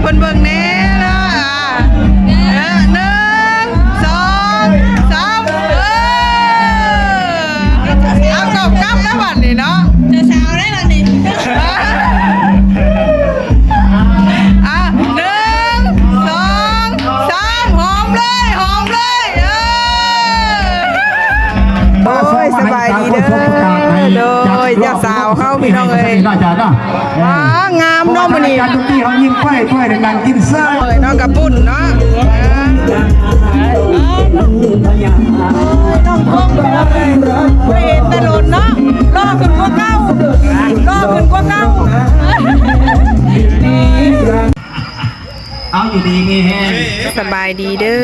ເພິ່ນເບິ່ງແດ່ເດີ. ເອີ ໜຶ່ງ ສອງ ສາມ ເອີ ເອົາ ຕອບກັບແລ້ວບັດນີ້ເນາະ ເຈົ້າສາວໄດ້ບັດນີ້. ອ່າ ໜຶ່ງ ສອງ ສາມ ຫອມເລີຍ ຫອມເລີຍ. ເອີ ໂອ້ຍ ສະບາຍດີເດີ ໂດຍ ເຈົ້າສາວເຮົາ ພີ່ນ້ອງເອີຍ. ອ່າ ງາມເນາະມື້ນີ້ ການດົນຕີເຮົາຍິງໄປເພື່ອໄດ້ນັ່ງກິນຊາ ເປີດເນາະ ກະປຸ້ນເນາະ. ນ້ອງກົງ ບໍ່ໄດ້ເຫັນແຕ່ດົນເນາະ ຫຼໍ່ຂຶ້ນກວ່າເກົ່າ ຫຼໍ່ຂຶ້ນກວ່າເກົ່າ. ເອົາ ຢູ່ດີມີແຮງ. ສະບາຍດີເດີ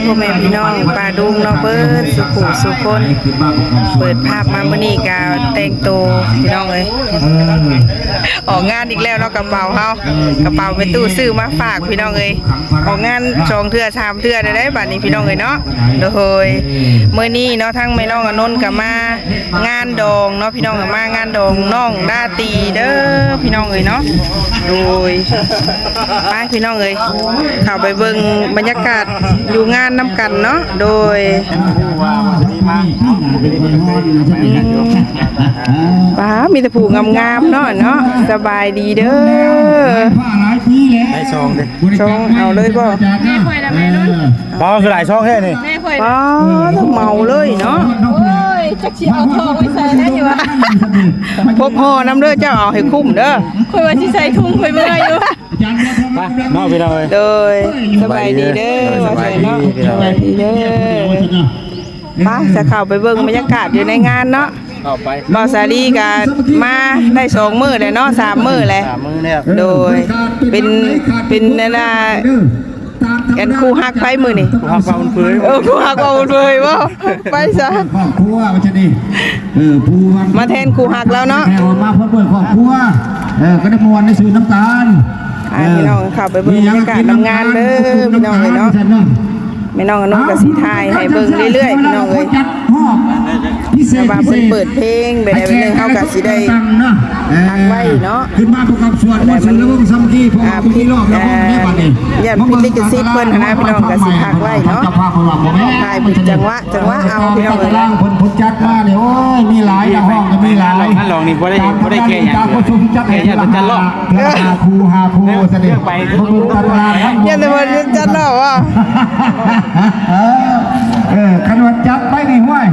ພໍ່ແມ່ພີ່ນ້ອງປ້າລຸງເນາະ ເບິດສູ່ຜູ້ສູ່ຄົນ. ເປີດພາບມາມື້ນີ້ກະແຕ່ງໂຕ ພີ່ນ້ອງເອີຍ ອອກງານອີກແລ້ວເນາະ. ກະເປົາເຮົາ ກະເປົາແມ່ຕູ້ຊື້ມາຝາກ ພີ່ນ້ອງເອີຍ. ອອກງານສອງເທື່ອສາມເທື່ອໄດ້ໄດ໋ບັດນີ້ ພີ່ນ້ອງເອີຍເນາະ. ໂດຍ ມື້ນີ້ເນາະ ທັງແມ່ນ້ອງອານົນກະມາ ງານດອງເນາະ ພີ່ນ້ອງ ມາງານດອງນ້ອງດາຕີເດີ ພີ່ນ້ອງເອີຍເນາະ. ໂດຍ ໄປ ພີ່ນ້ອງເອີຍ ເຂົ້າໄປເບິ່ງບັນຍາກາດຢູ່ງານນຳກັນເນາະ. ໂດຍ ປ້າ ມີແຕ່ຜູ້ງາມໆເນາະ ເນາະ. ສະບາຍດີເດີ ໄດ້ຊອງເດ້ ຊອງເອົາເລີຍບໍ່? ແມ່ຂ້ອຍນະແມ່ນຸນ ປ້າ ຄືຫຼາຍຊອງແທ້ນີ້ ແມ່ຂ້ອຍ ປ້າ ເມົາເລີຍເນາະ. ໂອ້ຍ ຈັກຊິເອົາທອງໄປໃສ່ໄດ້ຢູ່ວະ ພົກຫໍ່ນຳເດີ ເຈົ້າເອົາໃຫ້ຄຸ້ມເດີ. ຂ້ອຍວ່າຊິໃສ່ຖົງຂ້ອຍເມື່ອຢູ່ ໄປເນາະ ພີ່ນ້ອງເອີຍ. ໂດຍ ສະບາຍດີເດີ ສະບາຍດີ ວ່າຊັ້ນເນາະ ພີ່ນ້ອງ ສະບາຍດີເດີ. ໄປ ຈະເຂົ້າໄປເບິ່ງບັນຍາກາດຢູ່ໃນງານເນາະ. ເຂົ້າໄປ ບ່າວສາລີກະມາໄດ້ສອງມື້ແລ້ວເນາະ ສາມມື້ແລ້ວ ສາມມື້ແລ້ວ. ໂດຍ ເປັນ ເປັນອັນນ່າ ອັນຄູ່ຮັກໃຜມື້ນີ້ ຄູ່ຮັກບ່າວບຸນເຜີຍ. ເອີ ຄູ່ຮັກບ່າວບຸນເຜີຍບໍ່ ໄປຊະ ຄອບຄົວວ່າຊັ້ນນີ້. ເອີ ຜູ້ວ່າມາແທນຄູ່ຮັກລາວເນາະ ແຕ່ວ່າມາພ້ອມດ້ວຍຄອບຄົວ ເອີ ກໍໄດ້ມ່ວນໄດ້ຊື່ນນຳກັນ. ອ່າ ເອີ ພີ່ນ້ອງເຂົ້າໄປເບິ່ງບັນຍາກາດນຳງານເດີ ພີ່ນ້ອງເອີຍເນາະ. ແມ່ນ້ອງອານົນກະຊິຖ່າຍໃຫ້ເບິ່ງເລື້ອຍໆ ພີ່ນ້ອງເອີຍ. ແຕ່ວ່າເພິ່ນເປີດເພງແບບໃດແບບໜຶ່ງ ເຮົາກະຊິໄດ້ ເອີ ພັກໄວ້ເນາະ ຂຶ້ນມາປະກອບສວດມົນ ແລ້ວເບິ່ງສາມັກຄີ ເພາະວ່າບໍ່ມີລອບລະວົງໃນບັດນີ້ ຢ້ານຜິດລິຂະສິດເພິ່ນຫັ້ນນະ ພີ່ນ້ອງ ກະຊິພັກໄວ້ເນາະ ຖ່າຍເປັນຈັງຫວະ ຈັງຫວະເອົາ ພີ່ນ້ອງເອີຍ. ເພິ່ນ ເພິ່ນຈັດມານີ້ ໂອ້ຍ ມີຫຼາຍ ນັກຮ້ອງກໍມີຫຼາຍ. ທ່ານລອງນີ້ບໍ່ໄດ້ ບໍ່ໄດ້ແກ່ຫຍັງ ແກ່ຢ້ານເພິ່ນຈັດລອບ ເທື່ອລະຫ້າຄູ່ ຫ້າຄູ່ຊັ້ນນີ້ ເບິ່ງຕາຕະລາງ ຢ້ານແຕ່ເພິ່ນຈັດລອບວ່າ. ເອີ ຄັນວ່າຈັດໄປນີ້ ຫ້ວຍ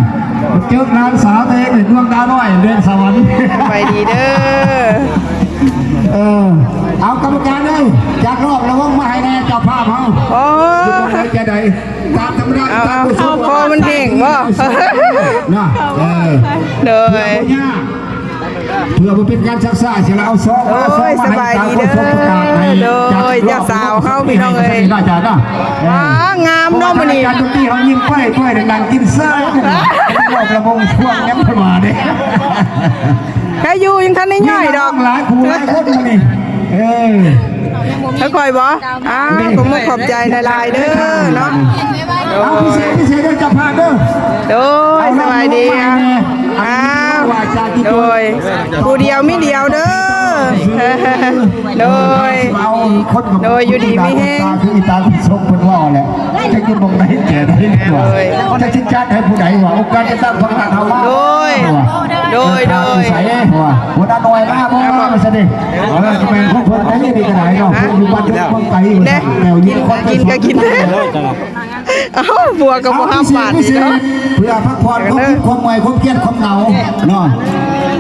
ເຈີຫຼານສາວຕົວເອງ ດວງດາວນ້ອຍ ເດືອນສະຫວັນ ໄປດີເດີ. ເອີ ເອົາ ກຳມະການເອີຍ ຈັດລອບລະວົງມາໃຫ້ແດ່ ເຈົ້າພາບເຮົາ. ໂອ້ ຈະໄດ້ ຕາມທຳມະດາ ເອົາ ຕາມ ເອົາ ເອົາ ຄໍມັນແຫ້ງບໍ່ ເນາະ. ເອີ ໂດຍ ເພື່ອບໍ່ຍາກ ເພື່ອບໍ່ເປັນການຊັກຊ້າ ຊິລະເອົາຊອງມາ ໂອ້ຍ ສະບາຍດີເດີ ໂດຍ ເຈົ້າສາວເຮົາ ພີ່ນ້ອງເອີຍ. ອ່າ ງາມເນາະມື້ນີ້ ການດົນຕີເຮົາຍິງໄປເພື່ອໄດ້ນັ່ງກິນຊາ ລອບລະວົງພວກຍັງບໍ່ມາເດ້. ໃຄຢູ່ ຍັງທັນໄດ້ຍ່ອຍດອກ ຫຼາຍຄູ່ຫຼາຍຄົນມື້ນີ້. ເອີ ຄ່ອຍໆບໍ່? ອ້າວ ຂອບມຸກຂອບໃຈຫຼາຍໆເດີເນາະ. ເອົາ ພິເສດ ພິເສດເດີ ເຈົ້າພາບເດີ. ໂດຍ ສະບາຍດີ. ອ້າວ ໂດຍ ຜູ້ດຽວມີດຽວເດີ. ໂດຍ ໂດຍ ຢູ່ດີມີແຮງ ຄືອີຕາສົມເພິ່ນເວົ້າແຫຼະ ຈັກຢູ່ໝ່ອງໃດແກ່ໃດຕົວະ ຈັກຊິຈັດໃຫ້ຜູ້ໃດວ່າ ອົງການຈັດຕັ້ງພັກເຮົາ ໂດຍ ໂດຍ ໂດຍ ໃສວ່າ ຫົວໜ້າໜ່ວຍມາບໍ່ ວ່າຊັ້ນເດ້. ເອີ ແມ່ນຂອງເພິ່ນໄດ້ນີ້ກໍໄດ້ເນາະ ເພິ່ນຢູ່ບ້ານເທິງເມືອງໄກ ແລ້ວຢູ່ນະຄອນໄປ ກິນກໍກິນ ເອົ້າ ຜົວກໍບໍ່ຫ້າມປານນີ້ເນາະ ເພື່ອພັກຜ່ອນຄວາມຄິດຄວາມເມື່ອຍຄວາມຄຽດຄວາມເຫງົາເນາະ.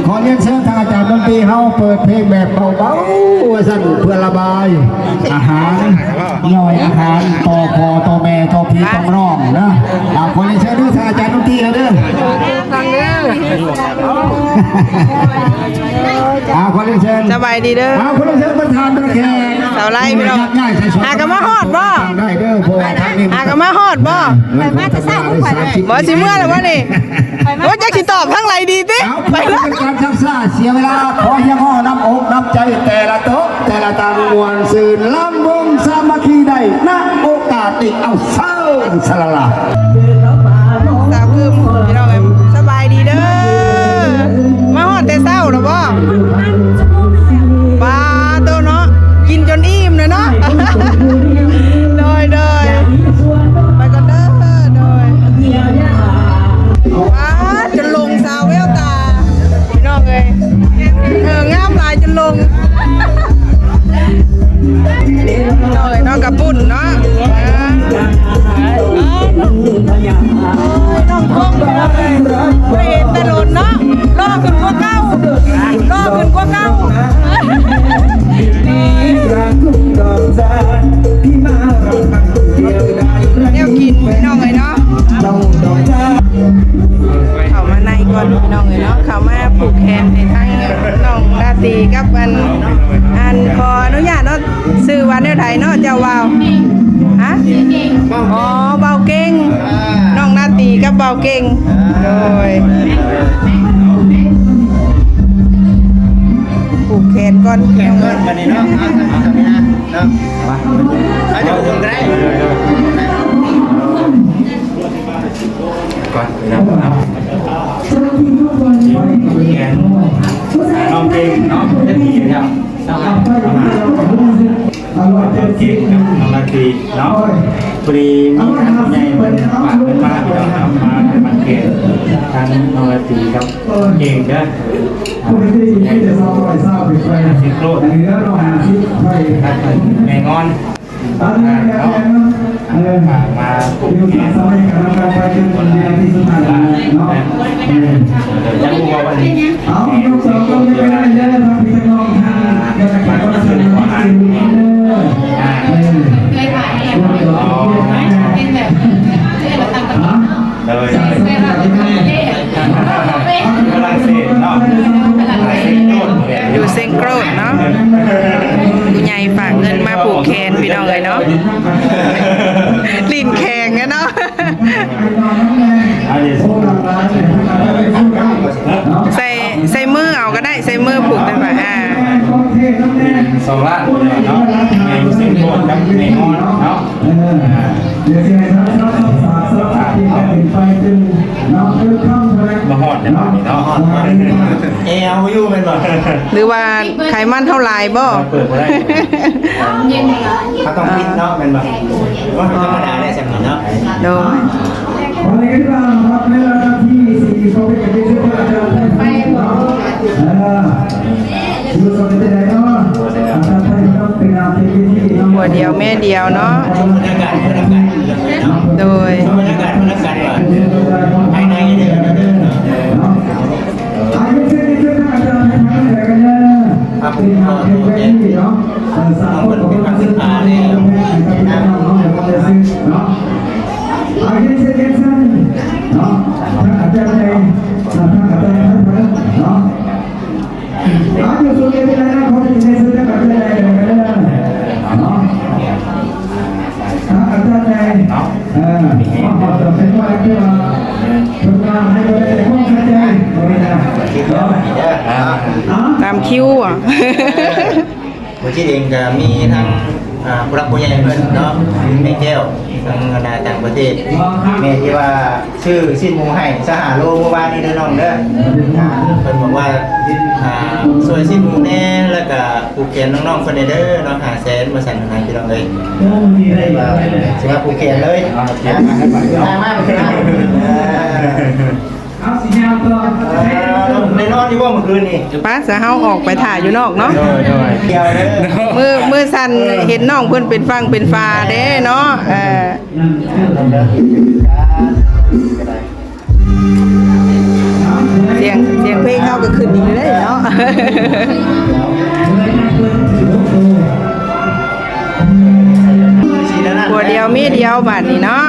ຂໍລຽນເຊີນທາງອາຈານດົນຕີເຮົາເປີດເພງແບບເບົາໆ ວ່າຊັ້ນ ເພື່ອລະບາຍອາຫານ ຍ່ອຍອາຫານຕໍ່ພໍ່ຕໍ່ແມ່ຕໍ່ພີ່ຕໍ່ນ້ອງເນາະ. ອ່າ ຂໍລຽນເຊີນເດີ ທາງອາຈານດົນຕີເຮົາເດີ. ອ່າ ຂໍລຽນເຊີນ ສະບາຍດີເດີ. ອ່າ ຂໍລຽນເຊີນປະທານປະແຂກ ສາວໄລ ພີ່ນ້ອງ ຫາກໍມາຮອດບໍ່? ໄດ້ເດີ ເພາະວ່າທາງນີ້ ຫາກໍມາຮອດບໍ່? ໄປມາແຕ່ເຊົ້າ ບໍ່ ຊິເມືອແລ້ວບໍ່ນີ້? ໂອ້ຍ ຈັກຊິຕອບທາງໃດດີຕິ ໄປເລີຍ. ເພື່ອບໍ່ເປັນການຊັກຊ້າເສຍເວລາ ຂໍຮຽກຮ້ອງນ້ຳອົກນ້ຳໃຈແຕ່ລະໂຕະແຕ່ລະຕັງ ມ່ວນຊື່ນລຳວົງສາມັກຄີໄດ້ ນະໂອກາດນີ້ ເອົາ ເຊີນ ສະລະລະ ສາວກຶມ ພີ່ນ້ອງເອີຍ ສະບາຍດີເດີ. ມາຮອດແຕ່ເຊົ້າແລ້ວບໍ່? ປາໂຕເນາະ ກິນຈົນອີ່ມເລີຍເນາະ. ຜູກແຂນໃຫ້ທັງນ້ອງລາຕີກັບອັນ ອັນ ຂໍອະນຸຍາດເນາະ ຊື່ວ່າແນວໃດເນາະ ເຈົ້າບ່າວ? ຮະ? ອໍ ບ່າວເກັ່ງ ນ້ອງລາຕີກັບບ່າວເກັ່ງ ໂດຍ ຜູກແຂນກ່ອນ ຜູກແຂນກ່ອນບັດນີ້ເນາະ ເອົາ ເອົາ ເນາະ ມາ ເອົາ ເຈົ້າຜູ້ຊົມກໍໄດ້ ກ່ອນເນາະ ເນາະ ແຂນ ນ້ອງເກັ່ງເນາະ ເຈັດປີແລ້ວ ເຈົ້າ ເຈັດປີເນາະ ນ້ອງລາຕີເນາະ ພໍດີມີທາງຜູ້ໃຫຍ່ເພິ່ນຝາກເງິນມາ ພີ່ນ້ອງເນາະ ມາໃຫ້ມັນເກັບທາງນ້ອງລາຕີກັບເກັ່ງເດີ ເຈັດສິບໂລ ແມ່ງອນ ເນາະ ມາ ມາ ໂດຍ ຢູ່ເຊັງໂກຣດເນາະ ຜູ້ໃຫຍ່ຝາກເງິນມາຜູກແຂນ ພີ່ນ້ອງເອີຍເນາະ ຫຼິ້ນແຂງເນາະ ໃສ່ ໃສ່ມືເອົາກໍໄດ້ ໃສ່ມືຜູກໄດ້ ອ່າ ສອງລ້ານເນາະ ແມ່ຢູ່ເຊັງໂກຣດກັບແມ່ງອນເນາະ ມາຮອດແລ້ວເນາະ ແອວຢູ່ແມ່ນບໍ່ ຫຼືວ່າໄຂມັນເຮົາຫຼາຍບໍ່? ເປີດບໍ່ໄດ້ ເຮົາຕ້ອງປິດເນາະ ແມ່ນບໍ່? ໂອ້ຍ ທຳມະດາໄດ້ຊ່ຳນີ້ເນາະ ໂດຍ ຜົວດຽວແມ່ດຽວເນາະ ໂດຍ ຕາມຄິວ ບໍ່ຈິດເອງກໍມີທັງ ອ່າ ຜູ້ຫຼັກຜູ້ໃຫຍ່ເພິ່ນເນາະ ແມ່ແກ້ວ ທາງອັນນ່າຕ່າງປະເທດ ແມ່ທີ່ວ່າຊື້ຊີ້ນໝູໃຫ້ຊາວຫ້າໂລມື້ວານນີ້ເດີນ້ອງເດີ ອ່າ ເພິ່ນບອກວ່າ ອ່າ ຊ່ວຍຊີ້ນໝູແດ່ ແລ້ວກະຜູກແຂນນ້ອງໆເພິ່ນແດ່ເດີເນາະ ຫ້າແສນ ວ່າຊັ້ນນະ ພີ່ນ້ອງເອີຍ ວ່າຊິມາຜູກແຂນເລີຍ ມາ ມາ ເອີ ເອົາ ຊິຍາວຕໍ່ ເອີ ໄດ້ນອນຢູ່ບໍ່ມື້ຄືນນີ້? ໄປຊະ ເຮົາອອກໄປຖ້າຢູ່ນອກເນາະ ໂດຍ ໂດຍ ດຽວເດີ ມື້ ມື້ຊັ້ນເຫັນນ້ອງເພິ່ນເປັນຝັ່ງເປັນຝາເດ້ເນາະ ເອີ ສຽງ ສຽງເພງເຮົາກໍຂຶ້ນອີກເດ້ເນາະ ຜົວດຽວເມຍດຽວບາດນີ້ເນາະ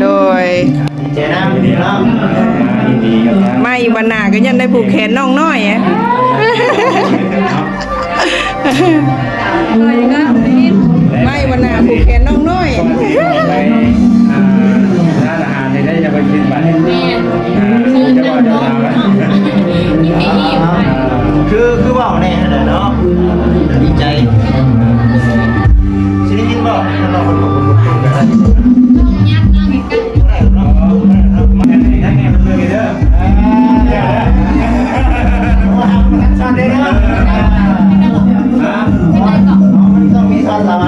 ໂດຍ ດີໃຈນຳເນາະ ມາອີກບັດໜ້າກໍຍັງໄດ້ຜູກແຂນນ້ອງນ້ອຍ ມາອີກບັດໜ້າຜູກແຂນນ້ອງນ້ອຍ ຮ້ານອາຫານນີ້ໄດ້ຈະໄປກິນບັດນີ້ ແມ່ນ ອ່າ ຈະວ່າຈະລາວແລ້ວ ຄື ຄືເວົ້າແນ່ຫັ້ນແຫຼະເນາະ ດີໃຈ ຊິໄດ້ຍິນບໍ່? ນ້ອງເພິ່ນ ນ້ອງຍັກ ນ້ອງໃກ້ ມັນຕ້ອງມີສອນລາວ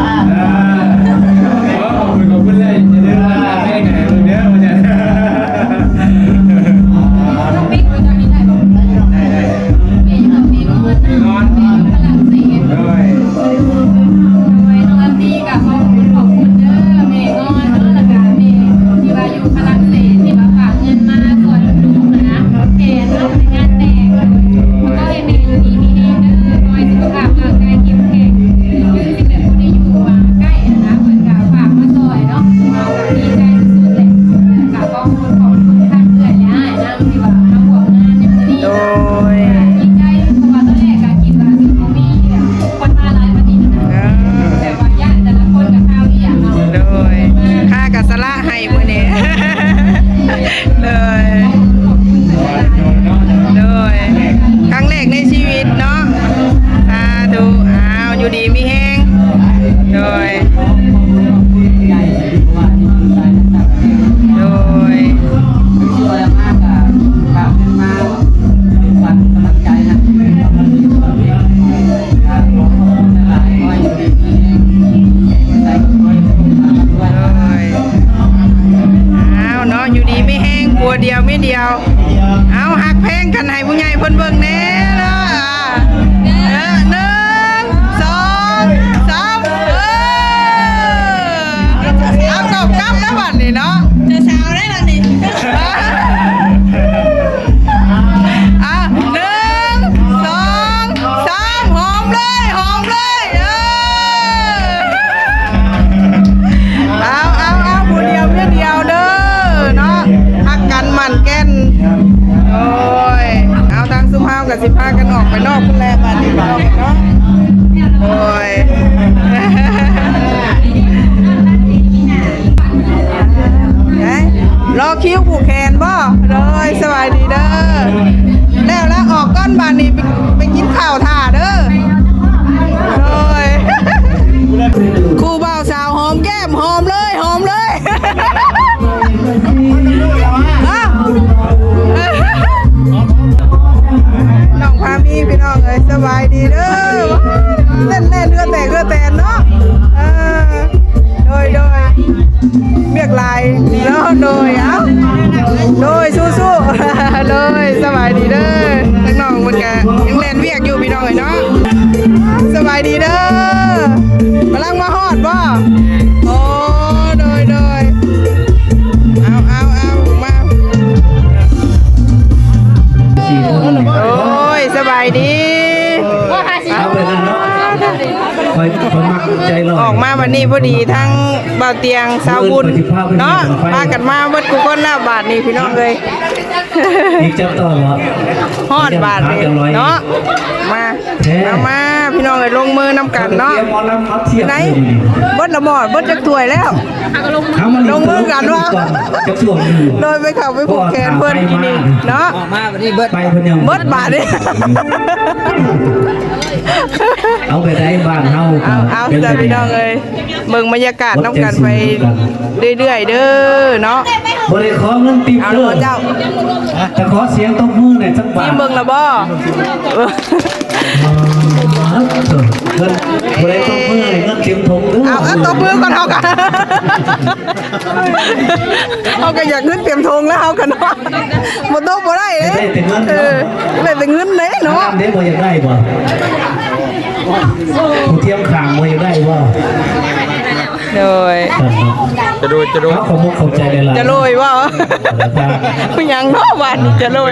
ດຽວ ເອົາ ຮັກແພງກັນໃຫ້ຜູ້ໃຫຍ່ເພິ່ນເບິ່ງແດ່ເດີ. ເອີ ໜຶ່ງ ສອງ ສາມ ເອີ ເອົາ ຕອບກັບແລ້ວບັດນີ້ເນາະ ເຈົ້າສາວໄດ້ບັດນີ້. ອ່ະ ໜຶ່ງ ສອງ ສາມ ຫອມເລີຍ ຫອມເລີຍ ເອີ ເອົາ ເອົາ ເອົາ ຜູ້ດຽວເມຍດຽວເດີເນາະ ຮັກກັນໝັ້ນແກ່ນ. ໂອ້ຍ ເອົາ ທາງຊຸມເຮົາກໍຊິພາກັນອອກໄປນອກພຸ້ນແຫຼະບາດນີ້ເນາະ. ໂອ້ຍ ຮໍຄິວຜູກແຂນບໍ? ໂດຍ ສະບາຍດີເດີ. ແລ້ວລະ ອອກກ່ອນບາດນີ້ ໄປ ໄປກິນເຂົ້າຖ້າເດີ. ໂດຍ ຄູ່ບ່າວສາວຫອມແກ້ມ ຫອມເລີຍ ຫອມເລີຍ. ຮະ ນ້ອງພາມີ ພີ່ນ້ອງເອີຍ ສະບາຍດີເດີ. ເຕັ້ນແລ່ນເຫື່ອແຕກເຫື່ອແຕນເນາະ. ເອີ ໂດຍ ໂດຍ ວຽກຫຼາຍເນາະ. ໂດຍ ເອົ້າ ໂດຍ ສູ້ໆ ໂດຍ ສະບາຍດີເດີ. ທາງນ້ອງເພິ່ນກະຍັງແລ່ນວຽກຢູ່ ພີ່ນ້ອງເອີຍເນາະ. ສະບາຍດີເດີ ກຳລັງມາຮອດບໍ? ໂອ້ ໂດຍ ໂດຍ ເອົາ ເອົາ ເອົາ ມາ ໂອ້ຍ ສະບາຍດີ. ເອົາໄປນັ້ນເນາະ ຂ້ອຍ ຂ້ອຍມັກໃຈລອຍ ອອກມາບັດນີ້ພໍດີ ທັງບ່າວຕຽງ ສາວບຸນເນາະ ພາກັນມາເບິດຄູ່ຄົນແລ້ວບາດນີ້ ພີ່ນ້ອງເອີຍ. ອີກຈັກຕອນເນາະ ຮອດບາດນີ້ເນາະ ມາ ມາ ມາ ພີ່ນ້ອງເອີຍ ລົງມືນຳກັນເນາະ. ໄດ ເບິດລະບໍ່ ເບິດຈັກຖ້ວຍແລ້ວ? ລົງມືກັນວ່າ ໂດຍ ໄປເຂົ້າໄປຜູກແຂນເພິ່ນກິນນີ້ເນາະ ອອກມາບັດນີ້ເບິດ ໄປເພິ່ນຍັງ ເບິດບາດນີ້. ເອົາ ໄປໄດ້ບ້ານເຮົາ ເອົາ ເອົາ ເປັນໄປ ພີ່ນ້ອງເອີຍ ເບິ່ງບັນຍາກາດນຳກັນໄປເລື້ອຍໆເດີເນາະ. ບໍ່ໄດ້ຂໍເງິນຕິບເດີ ເອົາ ເຈົ້າ ແຕ່ຂໍສຽງຕົບມືແດ່ຈັກບາດ. ຊິມເບິ່ງລະບໍ່? ເງິນ ບໍ່ໄດ້ຕົບມືໃຫ້ເງິນເຕັມຖົງເດີ. ເອົາ ເອົາ ຕົບມືກ່ອນເຮົາກະ ເຮົາກະຢາກເງິນເຕັມຖົງແລ້ວເຮົາກະເນາະ ບໍ່ຕົບບໍ່ໄດ້ເດ້. ໄດ້ແຕ່ເງິນ ເອີ ໄດ້ແຕ່ເງິນເດ້ເນາະ. ເດ້ ບໍ່ຢາກໄດ້ບໍ່? ຜູ້ທຽມຂ້າງບໍ່ຢາກໄດ້ບໍ່? ໂດຍ ຈະໂດຍ ຈະໂດຍ ເອົາ ຂອບອົກຂອບໃຈຫຼາຍໆ ຈະໂລຍບໍ່? ເອີ ຫຍັງເນາະບາດນີ້ ຈະໂລຍ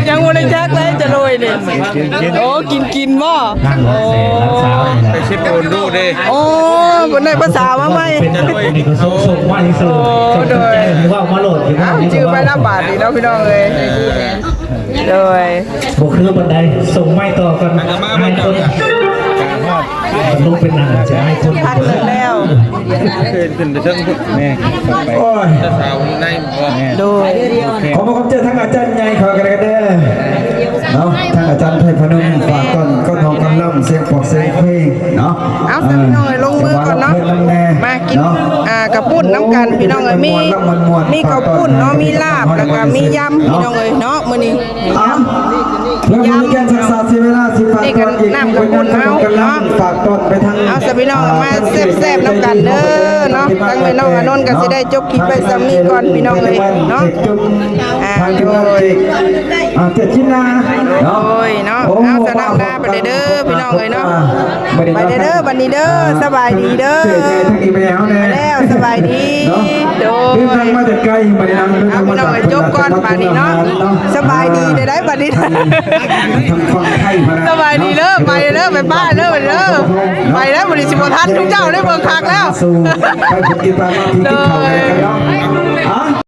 ຍັງບໍ່ໄດ້ຈັກເລີຍ ຈະໂລຍນີ້. ໂອ້ ກິນ ກິນບໍ່? ຮ້ານແຊ ຮ້ານຊາວນີ້ແຫຼະ ໄປເຊັດໂອນດູເດ້. ໂອ້ ເພິ່ນໄດ້ພາສາມາໃໝ່ ເປັນແບບນີ້ກໍສົ່ງ ສົ່ງມາຊື່ໆ. ໂອ້ ໂດຍ ເວົ້າມາໂລດ ເອົ້າ ຈື່ໄປນຳບາດນີ້ເນາະ ພີ່ນ້ອງເອີຍ. ໂດຍ ບໍ່ຄືປານໃດ ສົ່ງໄມ້ຕໍ່ກັນ ອາຍຄົນ ລົງໄປນັ່ງຈະອາຍຄົນ. ພັກແລ້ວ ຂຶ້ນ ຂຶ້ນໄປເທິງພຸ້ນ ແມ່ ໂອ້ຍ ສາວຢູ່ໃນບໍ່? ໂດຍ ຂອບຄຸນຂອບໃຈທາງອາຈານໃຫຍ່ເຂົາກໍໄດ້ເດີເນາະ ທາງອາຈານໄພພະນົມ ຝາກຕ້ອນກັບເຮົາກຳລັງ ສຽງປອກສຽງເພງເນາະ. ເອົາ ເອີ ພີ່ນ້ອງເອີຍ ລົງມືກ່ອນເນາະ ມາກິນ ອ່າ ເຂົ້າປຸ້ນນຳກັນ ພີ່ນ້ອງເອີຍ. ມີ ມີເຂົ້າປຸ້ນເນາະ ມີລາບ ແລ້ວກໍມີຢຳ ພີ່ນ້ອງເອີຍເນາະ ມື້ນີ້. ເອົາ ແລ້ວບໍ່ມີການຊັກຊ້າເສຍເວລາ ຊິຝາກຕ້ອນອີກ ນີ້ກໍນ້ຳເຂົ້າປຸ້ນເຮົາເນາະ. ຝາກຕ້ອນໄປທາງ ເອົາຊະ ພີ່ນ້ອງ ມາແຊບໆນຳກັນເດີເນາະ. ທາງແມ່ນ້ອງອານົນກໍຊິໄດ້ຈົບຄລິບໄວ້ສ່ຳນີ້ກ່ອນ ພີ່ນ້ອງເອີຍເນາະ. ອ່າ ທາງທີມງານເຈກ ອ່າ ເຈກກິນນາເນາະ ໂດຍເນາະ. ເອົາຊະ ນຳລາໄປເດີ ພີ່ນ້ອງເອີຍເນາະ. ໄປເດີ ບັດນີ້ເດີ ສະບາຍດີເດີ. ເຈກໃຫຍ່ທາງອີແມ່ເຮົາແດ່ ໄປແລ້ວ ສະບາຍດີເນາະ. ໂດຍ ເດີນທາງມາແຕ່ໄກ ບໍ່ໄດ້ນັ່ງ ເດີນທາງມາຈາກ ຈົບກ່ອນບັດນີ້ເນາະ. ສະບາຍດີເດີ ໄດ້ບັດນີ້ ທາງຝັ່ງໄທ ສະບາຍດີເດີ ໄປເດີ ໄປປ້າເດີ ໄປເດີ ໄປແລ້ວ ບັດນີ້ຊິບໍ່ທັນທຸກເຈົ້າໄດ້ເບິ່ງຄັກແລ້ວ. ໄປກິນປາມາ ກິນເຂົ້າໄດ້ເນາະ.